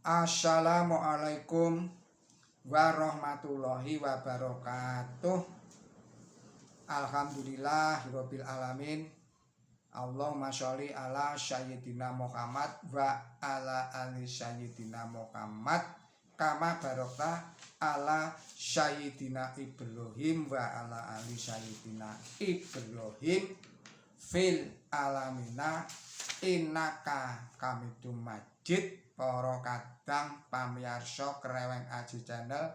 Assalamualaikum warahmatullahi wabarakatuh. Alhamdulillahirabbil alamin. Allahumma sholli ala sayyidina Muhammad wa ala ali sayyidina Muhammad kama barokta ala sayyidina Ibrahim wa ala ali sayyidina Ibrahim fil alamina innaka Hamidum Majid. Para kadang pamiyarsa Kreweng Aji Channel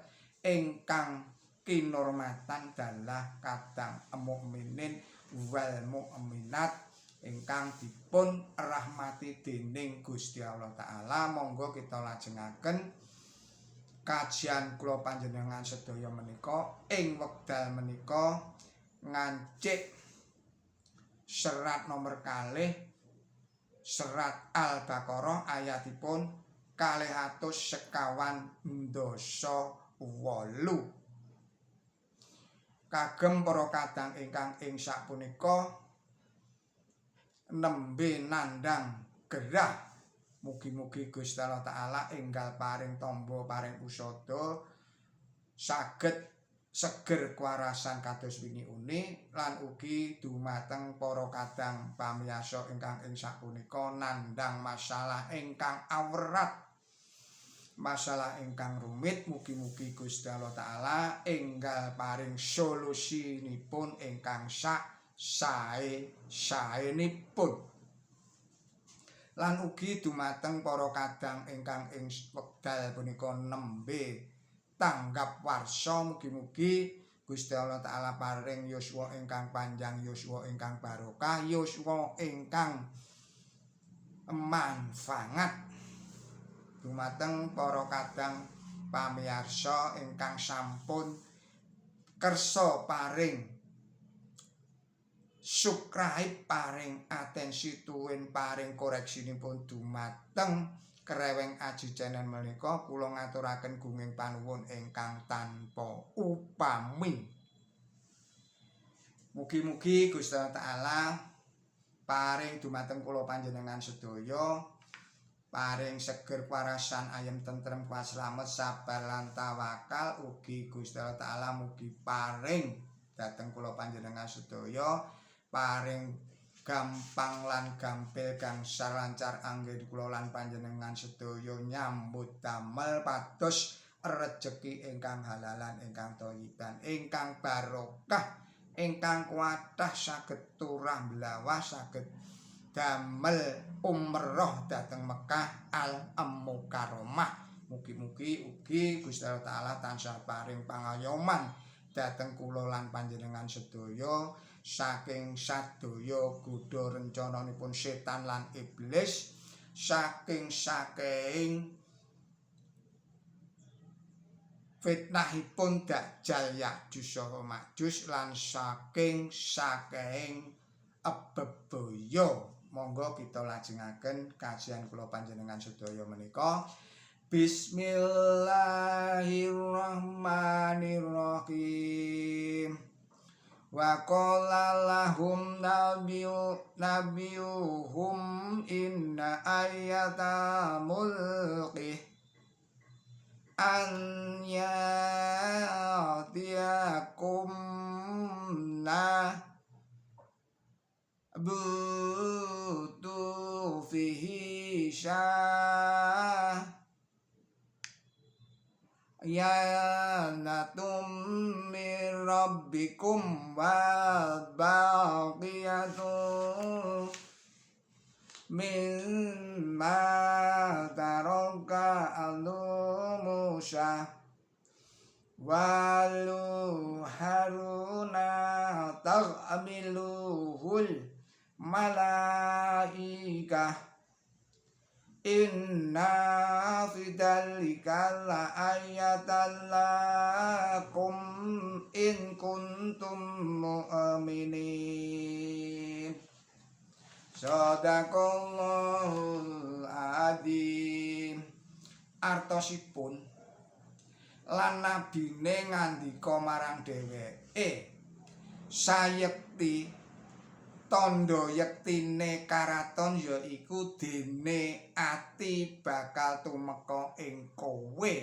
ingkang kinurmatan dalah kadang mukminin wal mukminat ingkang dipun rahmati dening Gusti Allah Taala, monggo kita lajengaken kajian kula panjenengan sedaya menika ing wekdal menika ngancik serat nomor 2, serat Al-Baqarah ayatipun 228. Kagem para kadang ingkang ing sapunika nembe nandhang gerah, mugi-mugi Gusti Allah Taala enggal paring tamba, paring usada, saged seger kewarasan kados wingi uni, lan ugi dumateng para kadang pamiyarsa ingkang ing sapunika nandhang masalah ingkang awrat, masalah ingkang rumit, mugi-mugi Gusti Allah Taala enggal paring solusinipun ingkang sak sae saenipun. Lan ugi dumateng para kadang ingkang ing wekdal punika nembe tanggap warsa, mugi-mugi Gusti Allah Taala paring yuswa ingkang panjang, yuswa ingkang barokah, yuswa ingkang manfaat. Dumateng para kadang pamiyarsa ingkang sampun kersa paring subscribe, paring atensi tuwin paring koreksinipun dumateng Kreweng Aji Channel menika, kula ngaturaken gunging panuwun ingkang tanpa upami. Mugi-mugi Gusti Allah Taala paring dumateng kula panjenengan sedaya paring seger kewarasan, ayem tentrem, kuat slamet, sabar lan tawakal. Ugi Gusti Allah Taala mugi paring dhateng kula panjenengan sedaya paring gampang lan gampil, gangsar lancar anggen kula lan panjenengan sedaya nyambut damel pados rejeki ingkang halalan, ingkang thayyiban, ingkang barokah, ingkang kuatah, saged turah blawah, saged damel umroh dhateng Mekah Al Mukarramah. Mugi-mugi ugi Gusti Allah Taala tansah paring pangayoman dhateng kula lan panjenengan sedaya saking sadaya godha rencananipun setan lan iblis, saking saking fitnahipun Dajjal, Ya'juj saha Ma'juj, lan saking saking bebaya. Monggo kita lajengaken kajian kula panjenengan sedaya menika. Bismillahirrahmanirrahim. Wa qala lahum nabiyuhum inna ayata mulkih an ya'tiyakum na butu fihi syah yanatum min rabbikum wa baqiyatu mimma taraka alu Musa walu Haruna taghmiluhul malaikah inna fi dzalika la ayatan lakum in kuntum mu'minin. Sadaqallahul adzim. Artosipun, lan nabine ngandika marang dheweke, sayekti Tandha yektine karaton yaiku dene ati bakal tumeka ing kowe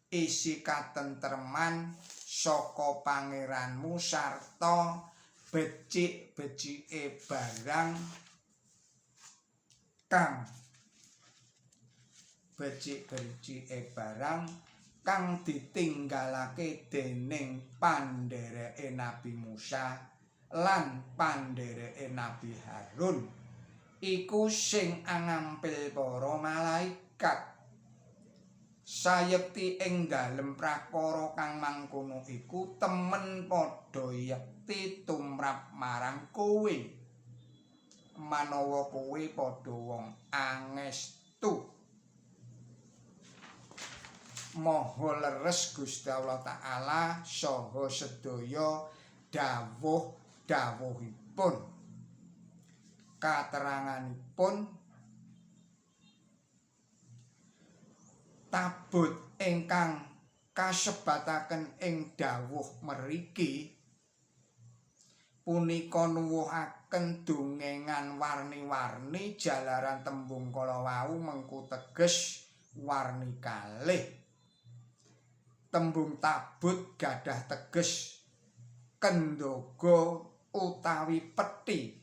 isi katentreman saka pangeranmu sarta becik-becike barang kang becik-becike barang kang ditinggalake dening pandhereke Nabi Musa lan pandhereke Nabi Harun iku sing angampil para malaikat. Sayekti ing dalem prakara kang mangkono iku temen padha yekti tumrap marang kowe manawa kowe padha wong angestu. Maha leres Gusti Allah Ta'ala saha sedaya dawuh-dawuhipun. Kateranganipun tabut ingkang kasebataken ing dawuh meriki punika nuwuhaken dongengan warni-warni jalaran tembung kala wau mengku teges warni kalih. Tembung tabut gadah teges kendhaga utawi peti.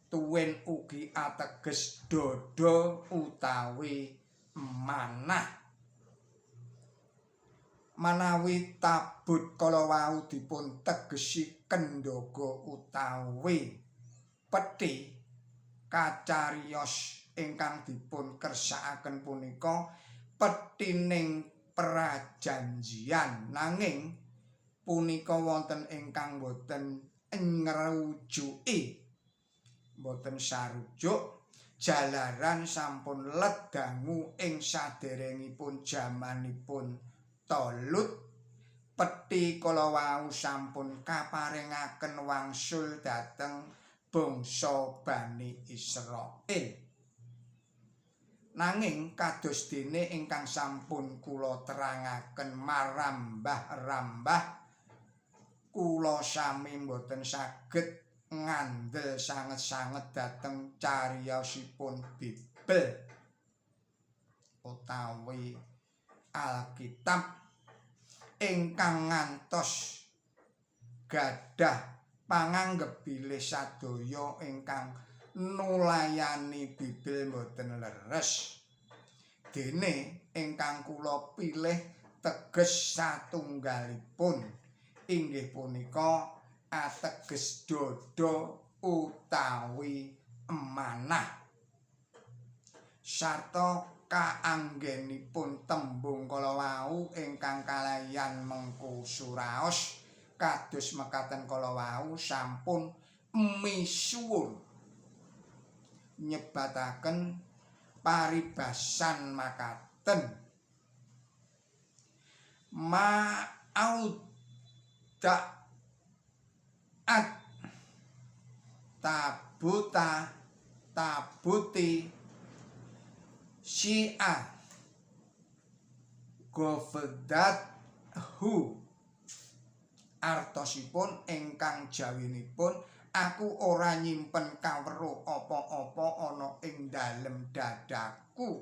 Tuwin ugi ateges dada utawi manah. Manawi tabut kala wau dipun tegesi kendhaga utawi peti, kacariyos ingkang dipun kersakaken punika petining prajanjian, nanging punika wonten ingkang boten ngrujuki, boten sarujuk jalaran sampun ledangu ing saderengipun jamanipun Tolut. Peti kala wau sampun kaparingaken wangsul dhateng bangsa Bani Israil. Nanging kados dene ingkang sampun kula terangaken marambah-rambah, kula sami mboten saged ngandel sanget-sanget dhateng cariyosipun Bible utawi Alkitab ingkang ngantos gadah panganggep bilih sadaya ingkang nulayani Bible mboten leres. Dene ingkang kula pilih teges satunggalipun inggih punika ateges dada utawi manah. Sarta kaanggenipun tembung kala wau ingkang kalayan mengku suraos kados mekaten kala wau sampun misuwur nyebataken paribasan makaten ma'auda at tabuta tabuti syi'a gofdat hu. Artosipun ingkang jawinipun aku ora nyimpen kawruh apa-apa ana ing dalem dadaku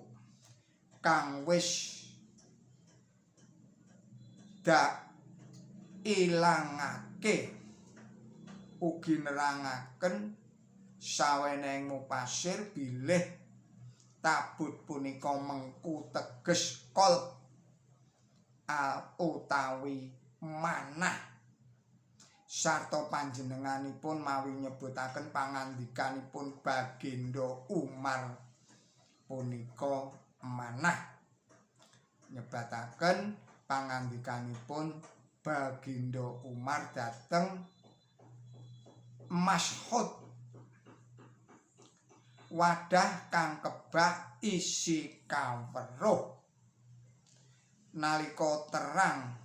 kang wis dak ilangake. Ugi nerangaken sawenehing mupasir bilih tabut punika mengku teges qalb utawi manah. Sarta panjenenganipun mawi nyebutaken pangandikanipun Baginda Umar punika manah. Nyebataken pangandikanipun Baginda Umar dhateng Mashhud, wadah kang kebak isi kaweruh. Nalika terang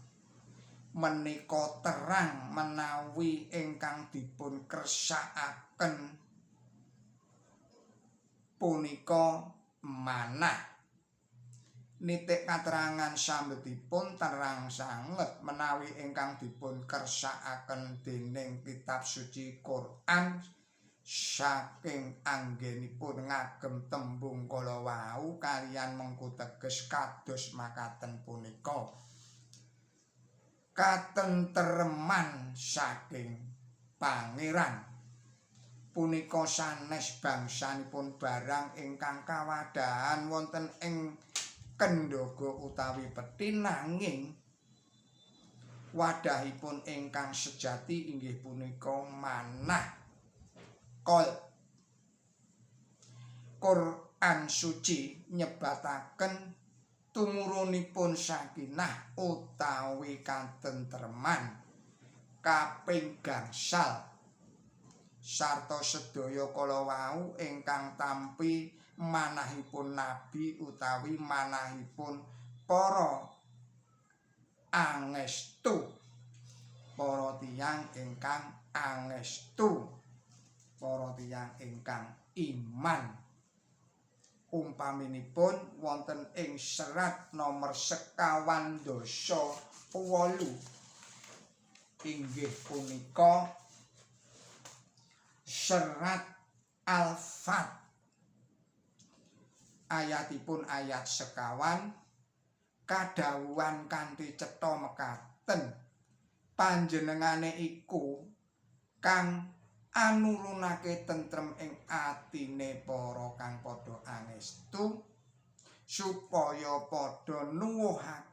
menika terang menawi ingkang dipun kersakaken punika manah. Nitik katerangan sambetipun terang sanget menawi ingkang dipun kersakaken dening kitab suci Quran saking anggenipun ngagem tembung kala wau kaliyan mengku teges kados makaten punika. Katentreman saking Pangeran punika sanes bangsanipun barang ingkang kawadhahan wonten ing kendhaga utawi pethi, nanging wadhahipun ingkang sejati inggih punika manah qol. Quran suci nyebataken tumurunipun sakinah utawi katentreman kaping gangsal sarta sedaya kala wau ingkang tampi manahipun nabi utawi manahipun para angestu, para tiyang ingkang angestu, para tiyang ingkang iman. Umpaminipun wonten ing serat nomor 28 inggih punika serat Al-Fat ayatipun ayat 21 kadhawuhan kanthi cetha mekaten, panjenengane iku kang anurunake tentrem ing atine para kang padha angestu supaya padha nuwuhna,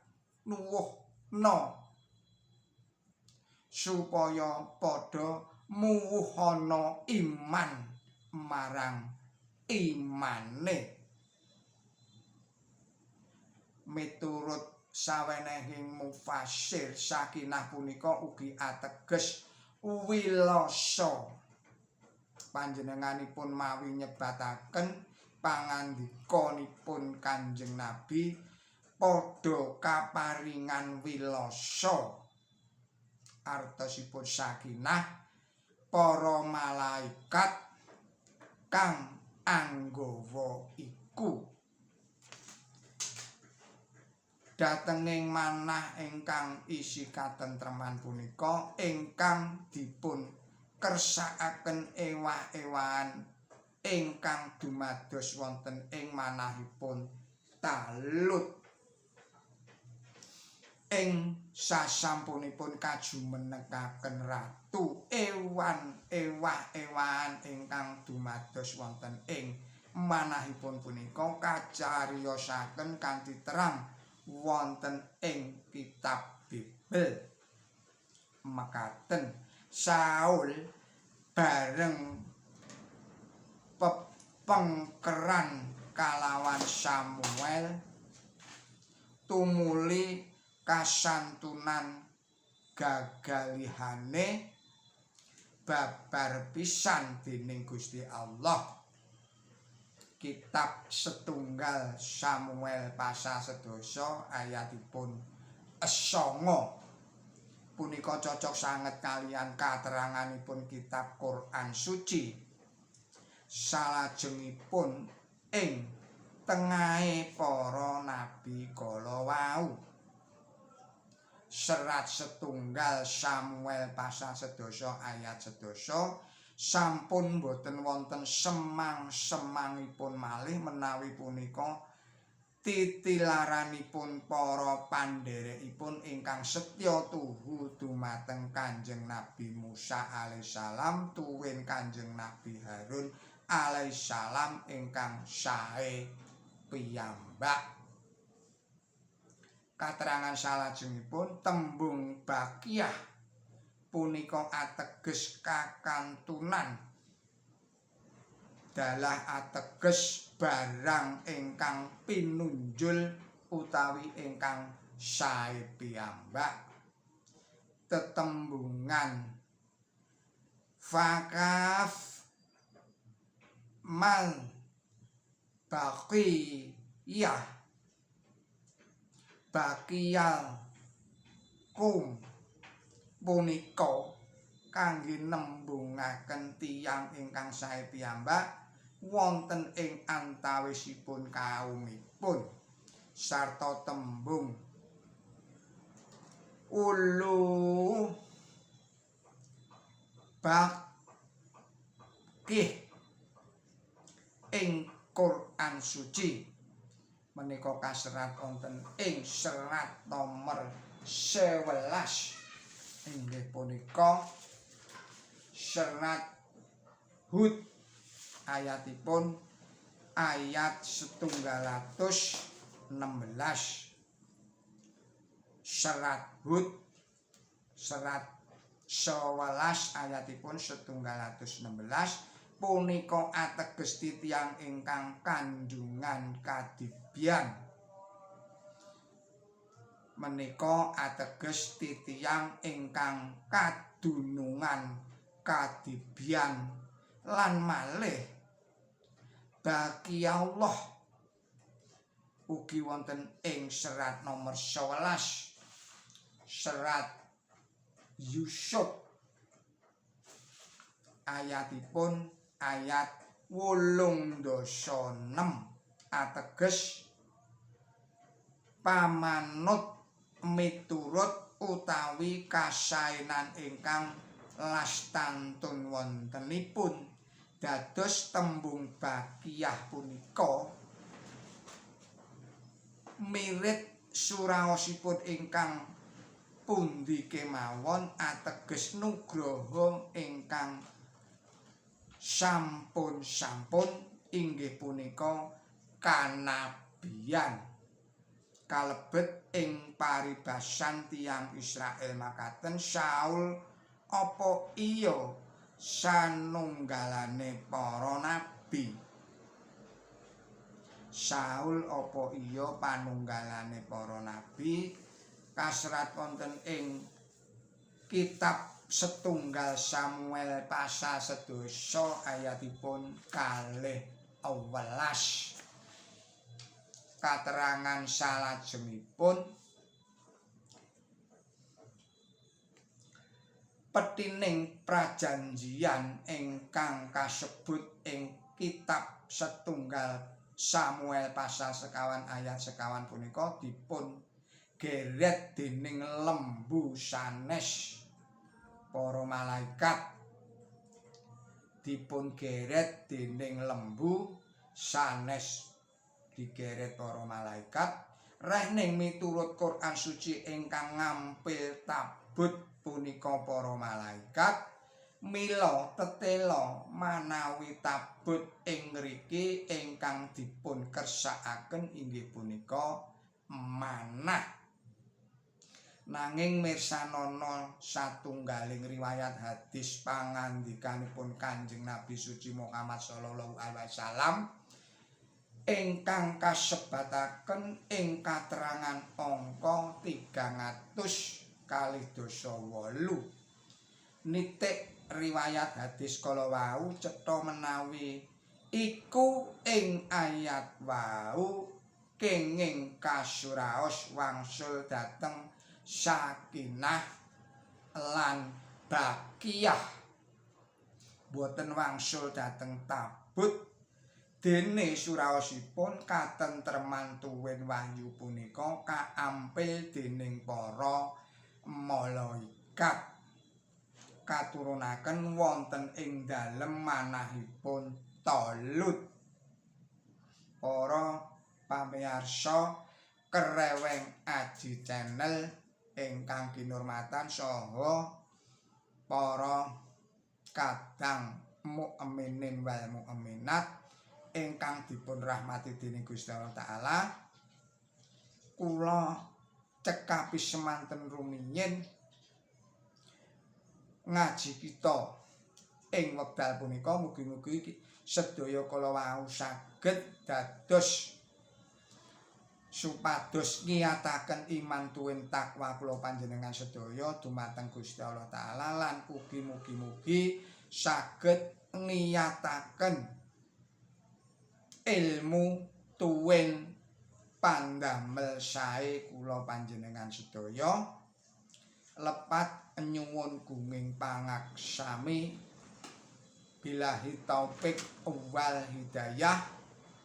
supaya padha muwuhana iman marang imane. Miturut sawenehing mufasir, sakinah punika ugi ateges wilasa. Panjenenganipun mawi nyebataken pangandikanipun Kanjeng Nabi padha kaparingan wilasa, artosipun sakinah para malaikat kang anggawa iku. Datenging manah ingkang isi katentreman punika ingkang dipun kersakaken ewah-ewahan ingkang dumados wonten ing manahipun Talut ing sasampunipun kajumenengaken ratu. Ewan ewah-ewahan ingkang dumados wonten ing manahipun punika kacariyosaken kanthi terang wonten ing kitab Bible. Mekaten Saul bareng pepengkeran kalawan Samuel tumuli kasantunan gagalihane babar pisan dening Gusti Allah. Kitab setunggal Samuel pasal 10 ayatipun 9 punika cocok sanget kaliyan kateranganipun kitab Quran suci. Salajengipun ing tengahe para nabi kala wau, serat setunggal Samuel pasal 10 ayat 10 sampun boten wonten semang-semangipun malih menawi punika titilaranipun para pandherekipun ingkang setya tuhu dumateng Kanjeng Nabi Musa alaihissalam tuwin Kanjeng Nabi Harun alaihissalam ingkang sae piyambak. Katerangan salajengipun tembung baqiyah punika ateges kakantunan, dalah ateges barang ingkang pinunjul utawi ingkang sae piyambak. Tetembungan fakaf mal baqiyah baqiyal kum punika kangge nembungaken tiyang ingkang sae piyambak wonten ing antawisipun kaumipun. sarta tembung ulu bakih ing Quran suci menika kaserat wonten ing serat nomor 11 inggih punika serat Hud ayatipun ayat 116. Serat Hud serat 11 ayatipun 116 punika ateges titiang ingkang kandungan kadibyan. Menika ateges titiang ingkang kadunungan kadibyan lan malih baki Allah ugi wonten ing serat nomor 11 serat Yusuf ayatipun ayat 86 ateges pamanut miturut utawi kasaenan ingkang lastantun wontenipun. Dados tembung bakiyah punika mirit suraosipun ingkang pundi kemawon ateges nugroho ingkang sampun-sampun inggih punika kanabian kalebet ing paribasan tiyang Israel makaten Saul apa iya sanunggalane para nabi. Saul apa iya panunggalane para nabi kaserat wonten ing kitab setunggal Samuel pasal 7 ayatipun 12. Katerangan salajengipun petining prajanjian ingkang kasebut ing kitab setunggal Samuel pasal 2 ayat 2 punika dipun geret dening lembu sanes para malaikat, dipun geret dening lembu sanes digeret para malaikat. Rehning miturut Quran suci ingkang ngampil tabut punika para malaikat, mila tetela manawi tabut ing ngriki ingkang dipun kersakaken inggih punika manah. Nanging mirsanana satunggaling riwayat hadis pangandikanipun Kanjeng Nabi suci Muhammad sallallahu alaihi wasallam ingkang kasebataken ing katerangan angka 328. Nitik riwayat hadis kala wau cetha menawi iku ing ayat wau kenging kasuraos wangsul dhateng sakinah lan bakiyah, boten wangsul dhateng tabut. Dene suraosipun katentreman tuwin wahyu punika kaampil dening para malaikat katurunaken wonten ing dalem manahipun Talut. Para pamirsa Kereweng Aji Channel ingkang kinurmatan saha para kadang mukminin wal mukminat ingkang dipun rahmati dening Gusti Allah Taala, kula cekapi semanten rumiyin ngaji kita ing wekdal punika. Mugi-mugi sedaya kala wau saged dados supados ngiyataken iman tuwin takwa kula panjenengan sedaya dumateng Gusti Allah Taala lan ugi mugi-mugi saged ngiyataken ilmu tuwin pandamel sae kula panjenengan sedaya. Lepat nyuwun gunging pangaksami, billahi taufik wal hidayah.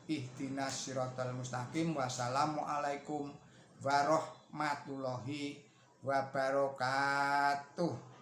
Ihdinas siratal mustaqim. Wassalamualaikum warahmatullahi wabarakatuh.